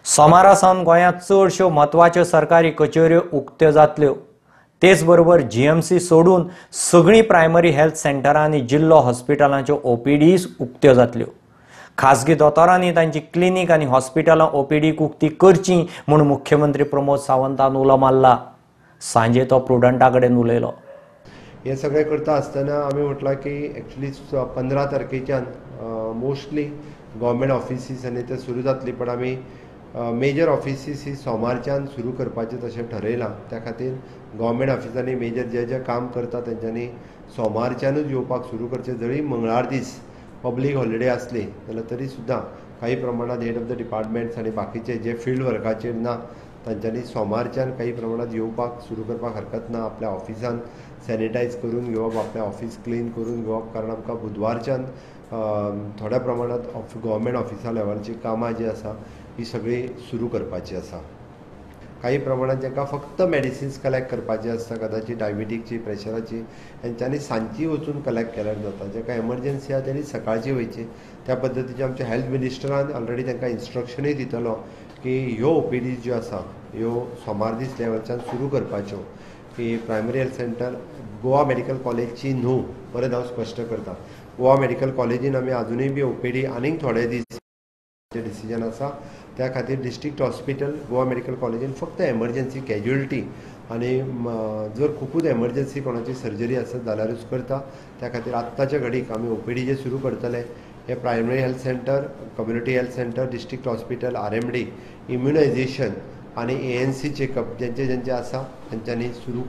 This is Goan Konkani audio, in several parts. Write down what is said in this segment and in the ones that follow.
सोमारा सावन गोंयांत चडश्यो म्हत्वाच्यो सरकारी कचेऱ्यो उक्त्यो जातल्यो. तेच बरोबर जीएमसी सोडून सगळीं प्रायमरी हेल्थ सेंटरां आनी जिल्लो हॉस्पिटलांच्यो ओपीडीज उक्त्यो जातल्यो. खासगी दोतोरांनी तांची क्लिनीक आनी हॉस्पिटलां ओपीडीक उक्ती करची म्हूण मुख्यमंत्री प्रमोद सावंतान उलो मारला. सांजे तो प्रुडंटा कडेन उलयलो. हे सगळें करता आसतना आमी म्हटलां की एक्चुली 15 तारखेच्यान मोस्टली गव्हर्मेंट ऑफिसीस आनी ते सुरू जातली, पण आमी मेजर ऑफिसीस ही सोमारच्यान सुरू करपाचें तशें ठरयलां. त्या खातीर गव्हर्मेंट ऑफिसांनी मेजर जे जे काम करता तेंच्यांनी सोमारच्यानूच येवपाक सुरू करचें. जरी मंगळार दीस पब्लीक हॉलिडे आसली जाल्यार तरी सुद्दां काही प्रमाणात हेड ऑफ the departments आनी बाकीचे जे फिल्ड वर्काचेर ना तांच्यांनी सोमारच्यान काही प्रमाणात येवपाक सुरू करपाक हरकत ना. आपल्या ऑफिसान सॅनिटायज करून घेवप, आपल्या ऑफिस क्लीन करून घेवप, कारण आमकां बुधवारच्यान थोड्या प्रमाणात गव्हर्मेंट ऑफिसा लेवलची कामां जी आसा ही सगळी सुरू करपाची आसा. काही प्रमाणात जांकां फक्त मेडिसिन्स कलेक्ट करपाची आसता, कदाचित डायबिटीकची, प्रेशराची, हेंच्यांनी सांजची वचून कलेक्ट केल्यार जाता. जांकां एमर्जन्सी आसा तेणी सकाळची वयची. त्या पद्दतीचे आमच्या हेल्थ मिनिस्टरान ऑलरेडी तांकां इन्स्ट्रक्शनूय दितलो की ह्यो ओपीडी ज्यो आसा ह्यो सोमार दीस लेवलच्यान सुरू करपाच्यो, की primary health centre Goa medical कॉलेजची न्हू. परत हांव स्पश्ट करता, गोवा मेडिकल कॉलेजीन आमी आजुनूय बी ओपीडी आनीक थोडे दीस डिसिजन आसा. त्या खातीर डिस्ट्रिक्ट हॉस्पिटल गोवा मेडिकल कॉलेजीन फक्त एमर्जन्सी कॅज्युअलिटी आनी जर खुबूच एमर्जन्सी कोणाची सर्जरी आसत जाल्यारूच करता. त्या खातीर आत्ताच्या घडीक आमी ओपीडी जे सुरू करतले हे primary health centre, community health centre, district hospital, RMD, immunisation आनी एएनसी चेकअप जेंचे जेंचे आसा तेंच्यांनी सुरू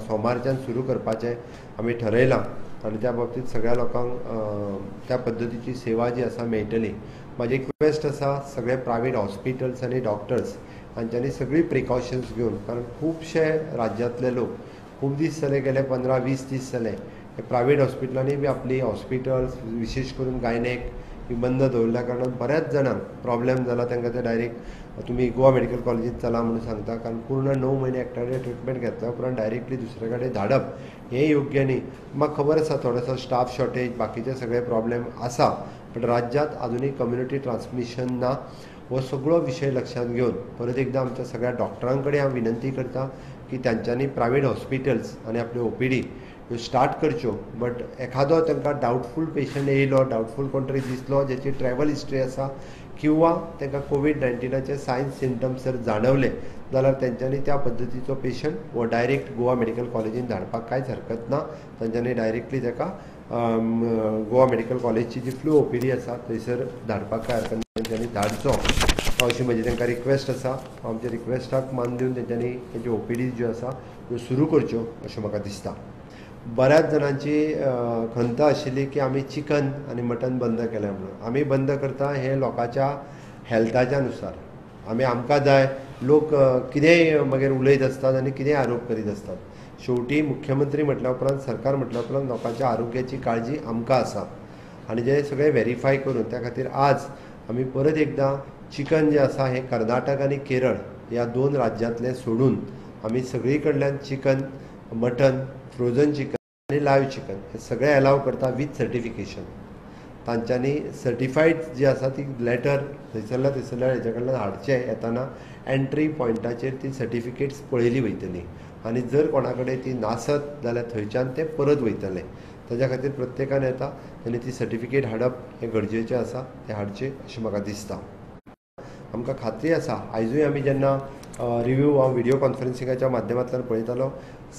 सोमारच्यान सुरू करपाचें आमी ठरयलां आनी त्या बाबतींत सगळ्या लोकांक त्या पद्दतीची सेवा जी आसा मेळटली. म्हाजी रिक्वेस्ट आसा सगळे प्रायवेट हॉस्पिटल्स आनी डॉक्टर्स हांच्यांनी सगळी प्रिकॉशन्स घेवन, कारण खुबशे राज्यांतले लोक खूब दीस जाले, गेले 15-20 दीस जाले हे प्रायवेट हॉस्पिटलांनी बी आपली हॉस्पिटल्स विशेश करून गायनेक ही बंद दवरल्या कारणान बऱ्याच जाणांक प्रॉब्लेम जाला. तांकां ते डायरेक्ट तुमी गोवा मेडिकल कॉलेजींत चला म्हणून सांगता, कारण पूर्ण 9 म्हयने एकट्या ट्रिटमेंट घेतल्या उपरांत डायरेक्टली दुसरे कडेन धाडप हें योग्य न्ही. म्हाका खबर आसा थोडोसो स्टाफ शॉर्टेज, बाकीचे सगळे प्रॉब्लेम आसा, पण राज्यांत आजुनूय कम्युनिटी ट्रान्समिशन ना. हो सगळो विशय लक्षांत घेवन परत एकदां आमच्या सगळ्या डॉक्टरां कडेन हांव विनंती करता की तांच्यांनी प्रायवेट हॉस्पिटल्स आनी आपल्यो ओपीडी ह्यो स्टार्ट करच्यो. बट एखादो तांकां डावटफूल पेशंट येयलो, डावटफूल कोण तरी दिसलो ज्याची ट्रॅवल हिस्ट्री आसा किंवा तांकां कोवीड-19चे सायन्स सिमटम्स जर जाणवले जाल्यार तेंच्यांनी त्या पद्दतीचो पेशंट हो डायरेक्ट गोवा मेडिकल कॉलेजीन धाडपाक कांयच हरकत ना. तेंच्यांनी डायरेक्टली ताका गोवा मेडिकल कॉलेजची जी फ्लू ओपीडी आसा थंयसर धाडपाक कांय हरकत ना, तेंच्यांनी धाडचो अशी म्हजी तांकां रिक्वेस्ट आसा. आमच्या रिक्वेस्टाक मान दिवन तेंच्यांनी तेंच्यो ओपीडी ज्यो आसा त्यो सुरू करच्यो अशें म्हाका दिसता. बऱ्याच जाणांची खंत आशिल्ली की आमी चिकन आनी मटन बंद केलें म्हणून. आमी बंद करता हें लोकांच्या हेल्थाच्या नुसार. आमी आमकां जाय, लोक कितेंय मागीर उलयत आसतात आनी कितेंय आरोप करीत आसतात. शेवटी मुख्यमंत्री म्हटल्या उपरांत, सरकार म्हटल्या उपरांत लोकांच्या आरोग्याची काळजी आमकां आसा आनी जें सगळें व्हेरीफाय करून त्या खातीर आज आमी परत एकदां चिकन जें आसा हें कर्नाटक आनी केरळ ह्या 2 राज्यांतलें सोडून आमी सगळी कडल्यान चिकन, मटन, फ्रोजन चिकन आनी लायव चिकन हे सगळे एलाव करता वीथ सर्टिफिकेशन. तांच्यांनी सर्टिफायड जी आसा ती लेटर थंयसरल्या थंयसरल्या हेज्या कडल्यान हाडचें. येताना एंट्री पॉयंटाचेर ती सर्टिफिकेट्स पळयली वयतली आनी जर कोणा कडेन ती नासत जाल्यार थंयच्यान ते परत वयतले. ताज्या खातीर प्रत्येकान येता आनी ती सर्टिफिकेट हाडप हें गरजेचें आसा, तें हाडचें अशें म्हाका दिसता. आमकां खात्री आसा, आयजूय आमी जेन्ना रिव्यू हांव व्हिडियो कॉन्फरन्सिंगाच्या माध्यमांतल्यान पळयतालो,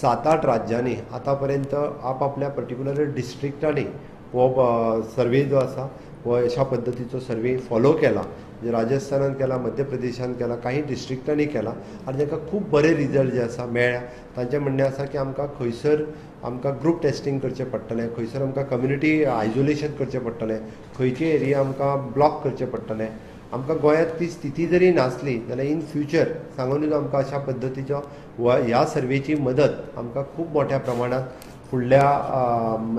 7-8 राज्यांनी आतां पर्यंत आपआपल्या पर्टिक्युलर डिस्ट्रिक्टांनी हो सर्वे जो आसा हो अशा पद्दतीचो सर्वे फॉलो केला. म्हणजे राजस्थानान केला, मध्य प्रदेशान केला, काही डिस्ट्रिक्टांनी केला आनी तांकां खूब बरे रिजल्ट जे आसा मेळ्ळ्या. तांचें म्हणणें आसा की आमकां खंयसर आमकां ग्रूप टेस्टींग करचें पडटलें, खंयसर आमकां कम्युनिटी आयसोलेशन करचें पडटलें, खंयची एरिया आमकां ब्लॉक करचें पडटलें. आमकां गोंयांत ती स्थिती जरी नासली जाल्यार इन फ्युचर सांगून आमकां अशा पद्दतीचो ह्या सर्वेची मदत आमकां खूब मोठ्या प्रमाणांत फुडल्या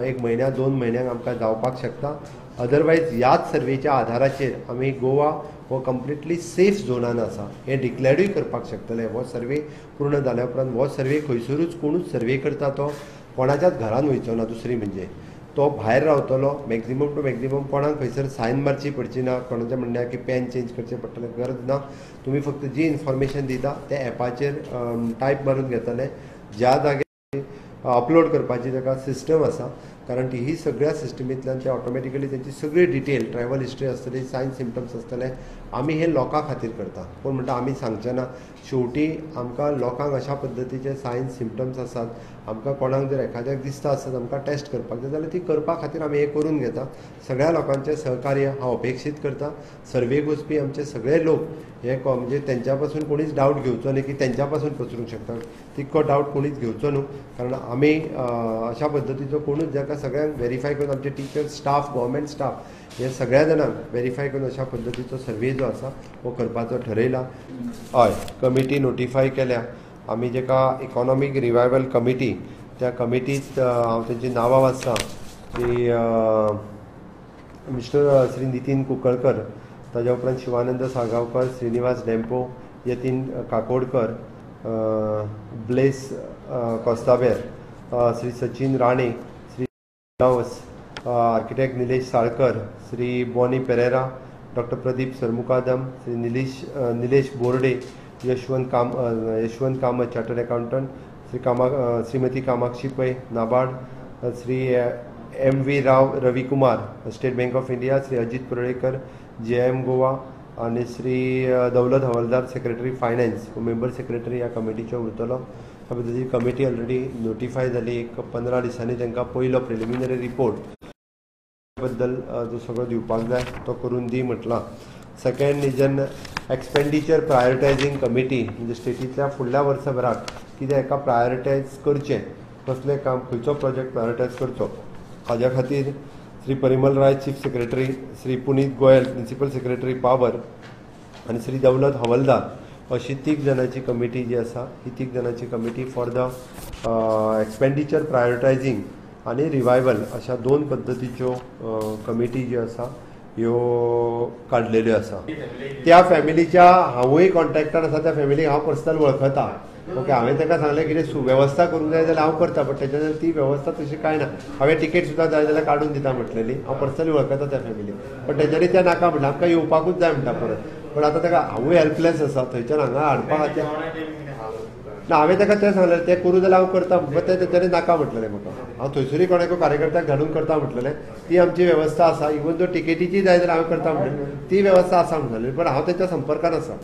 1 म्हयन्या 2 म्हयन्यांक आमकां जावपाक शकता. अदरवायज ह्याच सर्वेच्या आधाराचेर आमी गोवा हो कंप्लिटली सेफ झोनान आसा हें डिक्लेरूय करपाक शकतले. हो सर्वे पूर्ण जाल्या उपरांत हो सर्वे खंयसरूच कोणूच सर्वे करता तो कोणाच्याच घरान वयचो ना. दुसरी म्हणजे तो भायर रावतलो. मॅक्झिमम टू मॅक्झिमम कोणाक खंयसर सायन मारची पडची ना, कोणाच्या म्हणण्या की पॅन चेंज करचें पडटलें, गरज ना. तुमी फक्त जी इन्फॉर्मेशन दिता त्या एपाचेर टायप मारून घेतले, ज्या जाग्यार अपलोड करपाची ताका सिस्टम आसा, कारण ती ही सगळ्या सिस्टमींतल्यान ते ऑटोमॅटिकली तेंची सगळी डिटेल ट्रॅवल हिस्ट्री आसतली, सायन सिमटम्स आसतले. आमी हे लोकां खातीर करता, कोण म्हणटा आमी सांगचे ना. शेवटी आमकां लोकांक अशा पद्दतीचे सायन सिमटम्स आसात, आमकां कोणाक जर एखाद्याक दिसता आसत आमकां टेस्ट करपाक जाय जाल्यार ती करपा खातीर आमी हें करून घेता. सगळ्या लोकांचें सहकार्य हांव अपेक्षीत करता. सर्वेक वचपी आमचे सगळे लोक हे म्हणजे तेंच्या पासून कोणीच डावट घेवचो न्ही की तेंच्या पासून पसरूंक शकता, तितको डावट कोणीच घेवचो न्हू, कारण आमी अशा पद्दतीचो कोणूच जाका सगळ्यांक वेरीफाय करून आमचे टिचर्स स्टाफ गव्हर्मेंट स्टाफ हे सगळ्या जाणांक वेरीफाय करून अशा पद्दतीचो सर्वे जो आसा हो करपाचो ठरयला. हय, कमिटी नोटिफाय केल्या आमी, जेका इकॉनॉमीक रिवायवल कमिटी, त्या कमिटीत हांव तेंची नांवां वाचता की मिस्टर श्री नितीन कुंकळकर, ताज्या उपरांत Shivanand Salgaocar, Shrinivas Dempo, Yatin Kakodkar, Blaise Costabir, Shri Sachin Rane, Shri Gawas, architect Nilesh Salkar, Shri Bonnie Pereira, doctor Pradeep Sarmukadam, Shri Nilesh Borde, Yashwant Kamat chartered accountant, Shrimati Kamakshi Pai NABARD, Shri M V Rao Ravi Kumar State Bank of India, Shri Ajit Parulekar J M Goa आनी Shri Daulat Havaldar secretary finance member secretary ह्या कमिटीचो उरतलो. ह्या पद्दतीची कमिटी ऑलरेडी नोटिफाय जाली. एक 15 दिसांनी तांकां पयलो प्रिलिमिनरी रिपोर्ट बद्दल जो सगळो दिवपाक जाय तो करून दी म्हटलां. Second is an expenditure prioritising committee, म्हणजे स्टेटींतल्या फुडल्या वर्सभराक कितें एका प्रायोरिटायज करचें, कसलें काम खंयचो प्रोजेक्ट प्रायोरिटायज करचो, हाज्या खातीर Shri Parimal Rai chief secretary, Shri Puneet Goyal principal secretary power आनी श्री दौलत हवलदार अशी 3 जाणांची कमिटी जी आसा, ही 3 जाणांची committee for the expenditure prioritising आनी रिवायवल अशा 2 पद्दतीच्यो कमिटी ज्यो आसा ह्यो काडलेल्यो आसा. त्या फॅमिलीच्या हांवूय कॉन्टॅक्टान आसा, त्या फॅमिलीक हांव पर्सनल वळखता. ओके, हांवें ताका सांगलें कितें सुवेवस्था करूंक जाय जाल्यार हांव करता, बट तेच्या ती वेवस्था तशी कांय ना. हांवें टिकेट सुद्दां जाय जाल्यार काडून दिता म्हटलेली, हांव पर्सनली वळखता त्या फॅमिलीक, पण तेच्यांनी त्या नाका म्हणटा, आमकां येवपाकूच जाय म्हणटा परत. पण आतां ताका हांवूय हेल्पलेस आसा, थंयच्यान हांगा हाडपा खातीर ना. हांवें ताका तें सांगलें तें करूं जाल्यार हांव करता, बट तें तेच्यांनी नाका म्हटलेलें म्हाका. हांव थंयसरूय कोणाकूय कार्यकर्त्याक धाडून करता म्हटलेलें, ती आमची वेवस्था आसा. इवन दो टिकेटीची जाय जाल्यार हांव करता म्हटलें, ती वेवस्था आसा म्हणलेली, पण हांव तेच्या संपर्कान आसा.